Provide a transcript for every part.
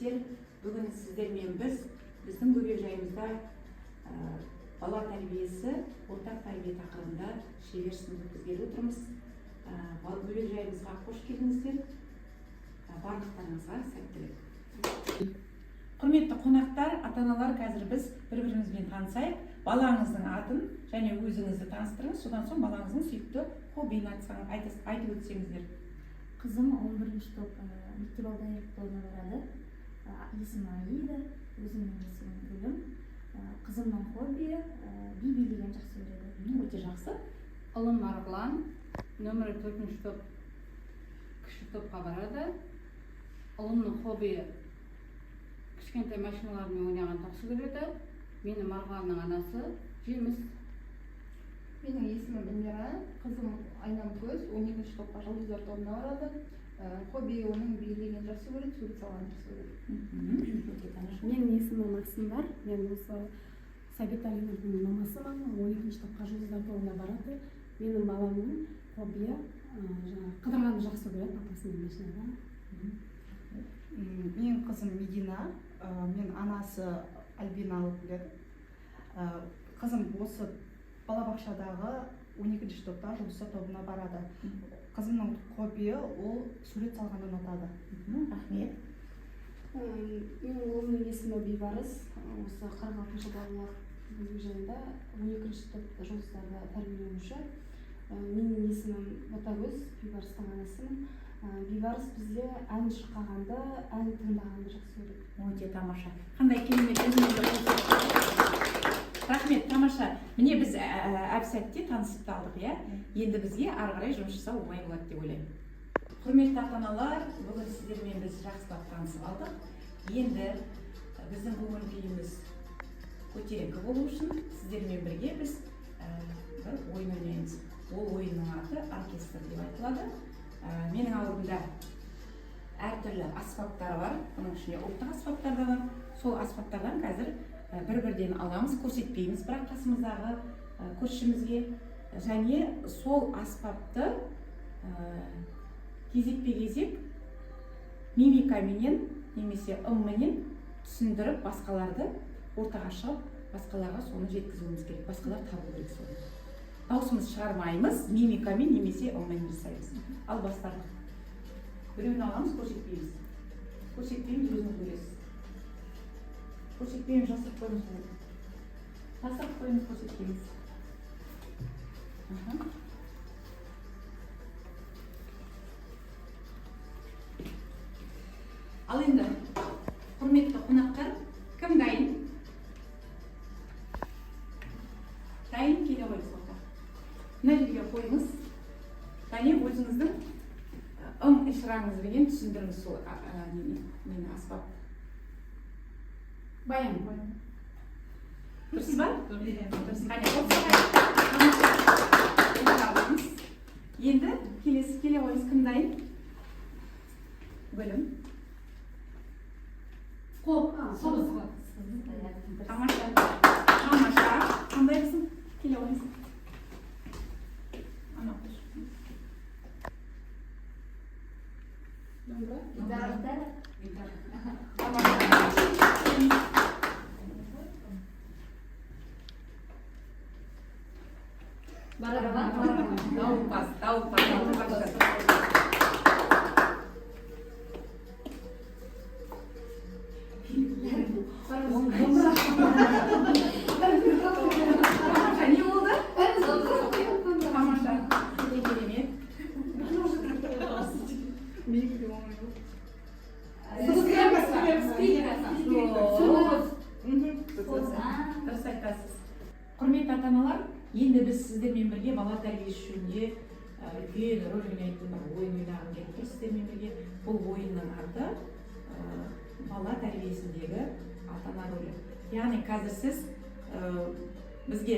Әріптестер, бүгін сіздермен біз біздің бөбекжайымызда бала тәрбиесі, ортақ тәрбие тақырыбында шебер сынып өткізгелі отырмыз. Бөбекжайымызға қош келдіңіздер. Барлықтарыңызға сәттілік. Құрметті қонақтар, ата-аналар, қазір біз бір-бірімізбен танысайық. Балаңыздың атын және өзіңізді таныстырыңыз, содан соң балаңыздың сүйікті хоббиін айтып өтсеңіздер. Қызым 11 топ мектеп алды даярлық тобына барады. Есімі Аида, өзімнің есімім Гүлім. Қызымның хоббиі би билегенді жақсы көреді. Өте жақсы. Ұлым Марғұлан, нөмірі 4 топ кіші топқа барады. Ұлымның хоббиі кішкентай машиналармен ойнағанды жақсы көреді. Мені Марғұланның анасы Жеміс. Менің есімім Индира, қызым Айнамкөз, 12 топқа жұлдыздар тобына барады. Хоббиі оның билегенді жақсы көреді, сурет салғанды жақсы көреді. Өте тамаша. Менің есімім Ақсымбар, мен осы Сәбит Алиновтың мамасымын. 12 топқа жұлдыздар тобына барады. Менің баламның хоббиі жаңағы қыдырғанды жақсы көреді, папасымен машинада. Менің қызым Медина, мен анасы Альбина алып келеді. Қызым осы балабақшадағы 12 топта жұлдыздар тобына барады. Қызымның хоббиі ол сурет салғанды ұнатады. Рахмет. Менің ұлымның есімі Бейбарыс, осы 46 балалар бөбекжайында 12 топ жұлдыздарда тәрбиеленуші. Менің есімім Ботагөз, Бейбарыстың анасымын. Бейбарыс бізде ән шырқағанды, ән тыңдағанды жақсы көреді. Өте тамаша. Қандай керемет өзіңізді. Рахмет, тамаша. Міне біз әп-сәтте танысып та алдық, иә? Енді бізге ары қарай жұмыс жасау оңай болады деп ойлаймын. Құрметті ата-аналар, бүгін сіздермен біз жақсылап танысып алдық. Енді біздің көңіл күйіміз көтеріңкі болу үшін сіздермен бірге біз бір ойын ойнаймыз. Ол ойынның аты оркестр деп айтылады. Менің алдымда әртүрлі аспаптар бар, оның ішінде ұлттық аспаптар да бар. Сол аспаптардан қазір бір-бірден аламыз, көрсетпейміз бірақ қасымыздағы көршімізге. Және сол аспапты кезекпе-кезек мимикаменен немесе ымменен түсіндіріп, басқаларды ортаға шығып, басқаларға соны жеткізуіміз керек. Басқалар табу керек соны. Дауысымызды шығармаймыз, мимикамен немесе ыммен жасаймыз. Ал бастадық. Біреуін аламыз, көрсетпейміз. Көрсетпейміз, өзіңіз көресіз. Көрсетпейміз, жасырып қойыңыз. Жасырып қойыңыз, көрсетпейміз. Ал енді, құрметті қонақтар, кім дайын? Дайын, келе қойыңыз орта. Мына жерге қойыңыз. Және өзіңіздің ым ишараңызбенен түсіндіріңіз сол нені, аспапты. Баян. Дұрыс па? Дұрыс. Қане, қол соғайық. Енді келесі келе қойыңыз, кім дайын? Гүлім. Қол, қобыз. Тамаша. Тамаша. Қандай қызым? Келе қойыңыз. Анау. Домбыра. Гитара. Тамаша. Барабан. Дауылпаз, дауылпаз, дауылпаз. Тамаша, не болды? Тамаша. Өте керемет. Дұрыс айтасыз. Құрметті ата-аналар, енді біз сіздермен бірге бала тәрбиесі жөнінде үлкен рөл ойнайтын бір ойын ойнағым келіп тұр сіздермен бірге. Бұл ойынның аты бала тәрбиесіндегі ата-ана рөлі. Яғни қазір сіз бізге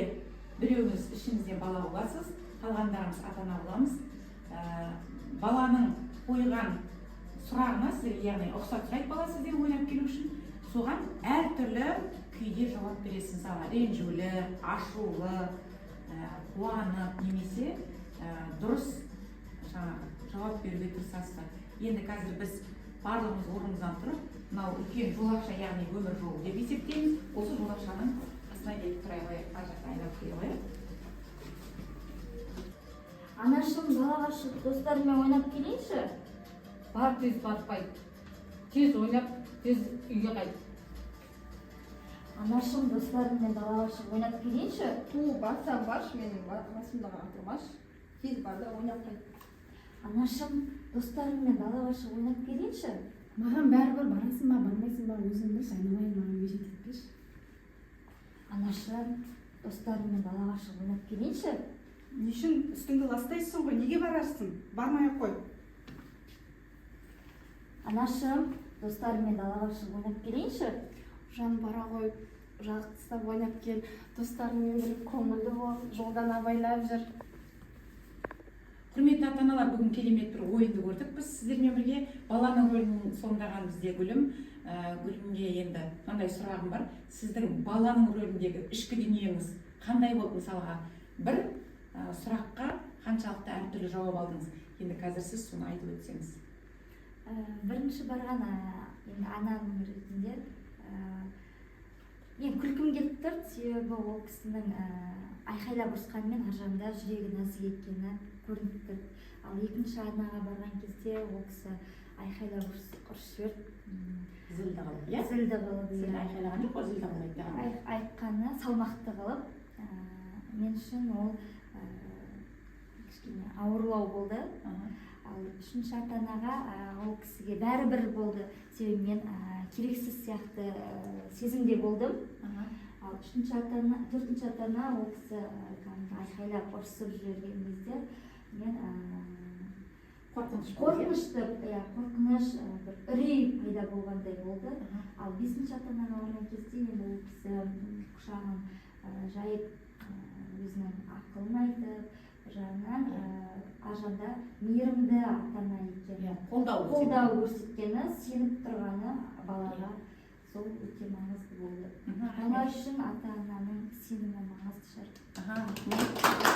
біреуіңіз ішіңізден бала боласыз, қалғандарымыз ата-ана боламыз. Баланың қойған сұрағына сіздер, яғни рұқсат сұрайды бала сізден ойнап келу үшін, соған әртүрлі күйде жауап бересіз. Мысалы, ренжулі, ашулы, қуанып немесе дұрыс жаңағы жауап беруге тырысасыздар. Енді қазір біз Барлығымыз орнымыздан тұрып, мынау үлкен жолақша, яғни өмір жолы деп есептейміз. Осы жолақшаның қасына келіп тұра қояйық, ар жақта айналып келе қояйық. Анашым, далаға шығып достарыммен ойнап келейінші. Бар, тез батпай, тез ойнап, тез үйге қайт. Анашым, достарыммен далаға шығып ойнап келейінші. Ту, барсаң баршы, менің басымда отырмашы, тез бар да ойнап қайт. Анашым, достарыммен далаға шығып ойнап келейінші. Маған бәрібір, барасың ба, бармайсың ба, өзің білші, айналайын, маған мешать етпеші. Анашым, достарыммен далаға шығып ойнап келейінші. Не үшін үстіңді ластайсың ғой, неге барасың? Бармай ақ қой. Анашым, достарыммен далаға шығып ойнап келейінші. Жан, бара ғой, жақсылап ойнап кел, достарыңмен бірге көңілді бол, жолдан абайлап жүр. Құрметті ата аналар, бүгін керемет бір ойынды көрдік біз сіздермен бірге. Баланың рөлін сомдаған бізде Гүлім. Гүлімге енді мынандай сұрағым бар: сіздің баланың рөліндегі ішкі дүниеңіз қандай болды? Мысалға, бір сұраққа қаншалықты әртүрлі жауап алдыңыз? Енді қазір сіз соны айтып өтсеңіз. Бірінші барған енді ананың ретінде мен күлкім келіп тұр, себебі ол кісінің айқайлап ұрысқанымен ар жағында жүрегі нәзік екені көрініп тұр. Ал екінші анаға барған кезде ол кісі айқайлап ұрысып жіберді. Зілді қылып, иә? Зілді қылып, Зіл иә. Айқайлаған жоқ қой, зілді қылып айтты. Айтқаны салмақты қылып, мен үшін ол кішкене ауырлау болды. Ал үшінші ата анаға ол кісіге бәрібір болды, себебі мен керексіз сияқты сезімде болдым. Ал үшінші ата ана, төртінші ата ана, ол кісі кәдімгі айқайлап ұрысып жіберген кезде мен Қорқыныш болды, иә? Қорқынышты, иә, қорқыныш, бір үрей пайда болғандай болды. Ал бесінші ата анаға барған кезде енді ол кісі құшағын жайып, өзінің ақылын айтып, бір жағынан ар жағында мейірімді ата ана екені, Иә, қолдау көрсетті. Қолдау көрсеткені, сеніп тұрғаны балаға, сол өте маңызды болды. Бала үшін ата ананың сенімі маңызды шығар. Аха,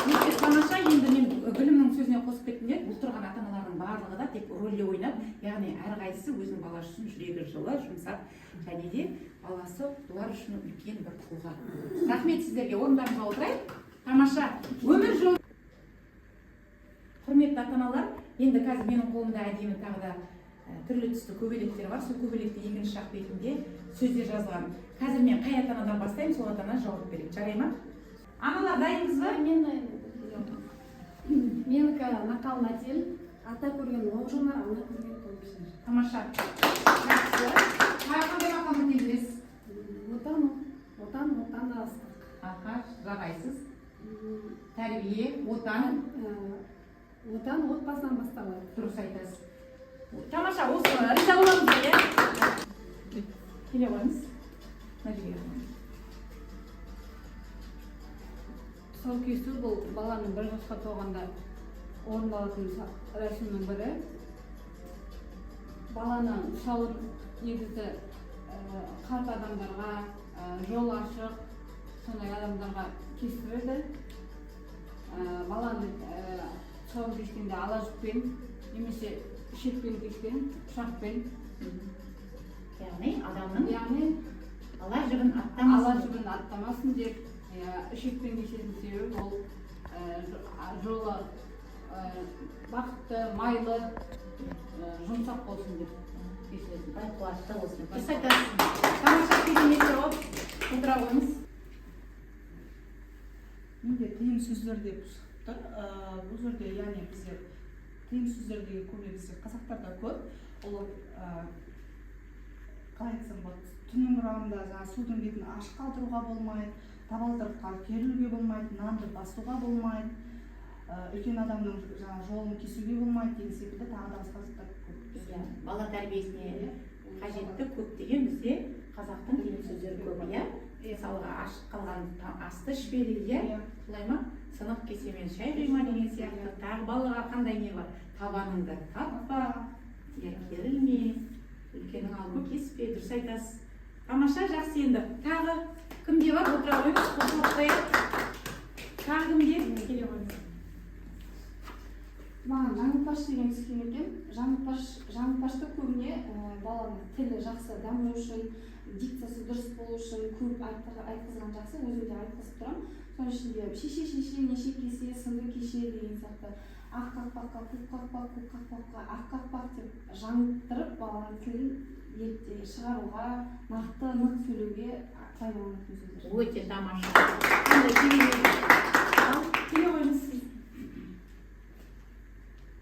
өте тамаша. Енді мен Гүлімнің сөзіне қосып кеткім келеді. Бұл тұрған ата аналардың барлығы да тек рөлде ойнап, яғни әрқайсысы өзінің баласы үшін жүрегі жылы, жұмсақ және де баласы бұлар үшін үлкен бір тұлға. Рахмет сіздерге, орындарыңызға отырайық. Тамаша өмір жолы. Құрметті ата аналар, енді қазір менің қолымда әдемі тағы да түрлі түсті көбелектер бар. Сол көбелектің екінші жақ бетінде сөздер жазылған. Қазір мен қай ата анадан бастаймын, сол ата ана жауап береді, жарай ма? Аналар, дайынбыз ба? Мен дайынмын. Менікі мақал мәтел: ата көрген оқ жонар, ана көрген тон пішер. Тамаша, жақсы. Тағы қандай мақал мәтел білесіз? Отан, отан оттан да ыстық. Аха, жарайсыз. Тәрбие, отан. Отан отбасынан басталады. Дұрыс айтасыз, тамаша. Осы риза боламыз, иә? Келе қойыңыз мына жерге. Тұсау кесу — бұл баланың 1 жасқа толғанда орындалатын рәсімнің бірі. Баланың тұсауын негізі қарт адамдарға, жол ашық сондай адамдарға кестіреді. Баланы тұсауын кескенде ала жіппен немесе ішекпен кескен, пышақпен. Яғни адамның Яғни ала жібін ала аттамасын. Жібін аттамасын деп, иә, ішекпен кесетін себебі ол жолы бақытты, майлы, жұмсақ болсын деп кесілетін. Бай-қуатты болсын. Дұрыс айтасыз, тамаша, керемет жауап. Отыра қойыңыз. Менде тыйым сөздер деп шығып тұр. Бұл жерде, яғни бізде тыйым сөздер деген көбіне бізде қазақтарда көп. Ол қалай айтсам болады, түннің құрамында жаңағы судың бетін ашық қалдыруға болмайды, табалдырыққа керілуге болмайды, нанды басуға болмайды, үлкен адамның жаңағы жолын кесуге болмайды деген секілді, тағы да басқа заттар көп. Иә, бала тәрбиесіне қажетті көптеген бізде қазақтың тыйым сөздері көп, иә. Мысалға, ашық қалған асты ішпе дейді, иә? Солай ма? Сынық кесемен шай құйма деген сияқты. Тағы балаға қандай не бар? Табаныңды тартпа, иә, керілме, үлкеннің алдын кеспе. Дұрыс айтасыз, тамаша, жақсы. Енді тағы кімде бар? Отыра қойыңыз, қосылып қояйық. Тағы кімде? Келе қойыңыз. Маған жаңылтпаш деген түскен екен. Жаңылтпаш, жаңылтпашты көбіне баланың тілі жақсы даму үшін, дикциясы дұрыс болу үшін көп айтқызған жақсы. Өзім де айтқызып тұрамын. Соның ішінде «Шеше, шеше, неше кесе сынды кеше» деген сияқты, «Ақ қақпаққа көк қақпақ, көк қақпаққа ақ қақпақ» деп жаңылттырып, баланың тілін ерте шығаруға, нақты, нық сөйлеуге пайдаланатын сөздер. Өте тамаша, қандай керемет! Ал келе қойыңыз сіз.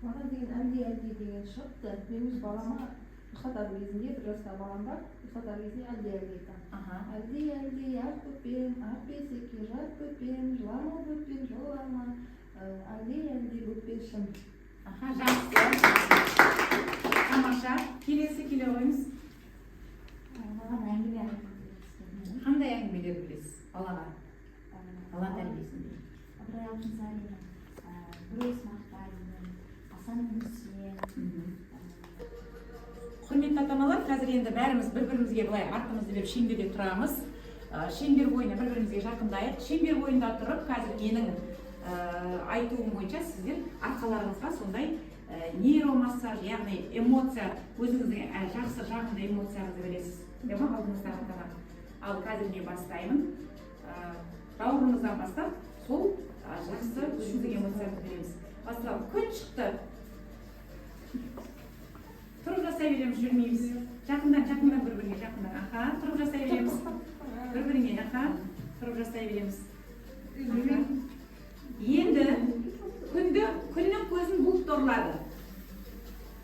Маған деген «Әлди, әлди» деген шығыпты. Мен өз балама ұйықтатар кезінде, 1 жастағы балам бар, ұйықтатар кезінде «Әлди, әлди» айтамын. «Әлди, әлди, ақ бөпем, ақ бесікке жат, бөпем, жылама, бөпем, жылама, әлди, әлди, бөпешім». Аха, жақсы, тамаша. Келесі келе қойыңыз. Маған әңгіме айту түскен. Қандай әңгімелер білесіз балаға, бала тәрбиесінде? Ыбырай Алтынсариннің «Бір уыс мақта» деген, «Асан мен Үсен». Құрметті ата аналар, қазір енді бәріміз бір бірімізге былай артымызды беріп, шеңберде тұрамыз. Шеңбер бойына бір бірімізге жақындайық. Шеңбер бойында тұрып, қазір менің айтуым бойынша сіздер арқаларыңызға сондай нейромассаж, яғни эмоция, өзіңіздің жақсы, жағымды эмоцияңызды бересіз, иә ма, алдыңыздағы ата анаға. Ал қазір мен бастаймын. Бауырыңыздан бастап сол жақсы өзіңіздің эмоцияңызды береміз. Басталды. Күн шықты. Тұрып жасай береміз, жүрмейміз. Жақындан, жақындан, бір біріңе жақындан. Аха, тұрып жасай береміз бір біріңе. Аха, тұрып жасай береміз. Аха. Енді күнді, күннің көзін бұлт торлады.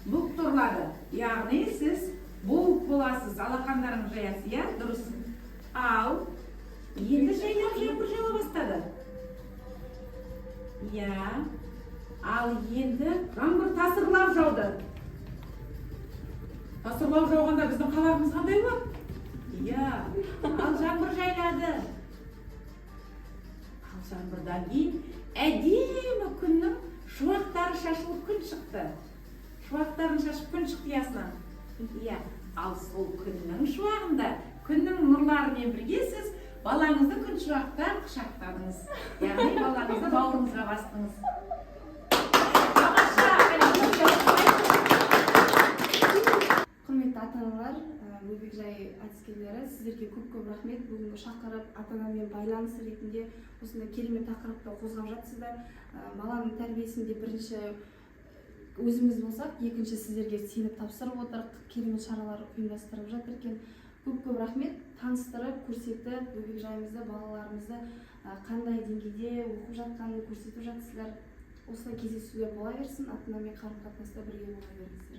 Бұлт торлады, яғни сіз бұлт боласыз, алақандарыңыз жаясыз, иә, дұрыс. Ал енді жайлап жаңбыр жауа бастады, иә. Ал енді жаңбыр тасырлап жауды. Тасырлап жауғанда біздің қабағымыз қандай болады? Иә. Ал жаңбыр жайлады. Ал жаңбырдан кейін әдемі күннің шуақтары шашылып, күн шықты. Шуақтарын шашып, күн шықты ұясынан, иә. Ал сол күннің шуағында, күннің нұрларымен бірге сіз балаңызды күн шуақта құшақтадыңыз, яғни балаңызды бауырыңызға бастыңыз. Тамаша! Құрметті ата аналар, бөбекжай әдіскерлері, сіздерге көп көп рахмет. Бүгінгі шақырып, ата анамен байланыс ретінде осындай керемет тақырыпты қозғап жатсыздар. Баланың тәрбиесінде бірінші өзіміз болсақ, екінші сіздерге сеніп тапсырып отыр, керемет шаралар ұйымдастырып жатыр екен. Көп көп рахмет таныстырып, көрсетіп, бөбекжайымызды, балаларымызды қандай деңгейде оқып жатқанын көрсетіп жатсыздар. Осылай кездесулер бола берсін, ата анамен қарым қатынаста бірге бола беріңіздер.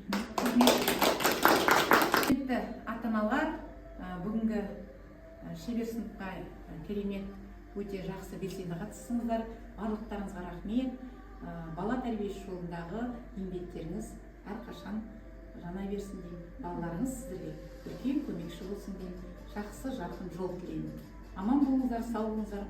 Құрметті ата аналар, бүгінгі шебер сыныпқа керемет, өте жақсы, белсенді қатыстыңыздар. Барлықтарыңызға рахмет. Бала тәрбиесі жолындағы еңбектеріңіз әрқашан жана берсін деймін. Балаларыңыз сіздерге үлкен көмекші болсын деймін. Жақсы, жарқын жол тілеймін. Аман болыңыздар, сау болыңыздар.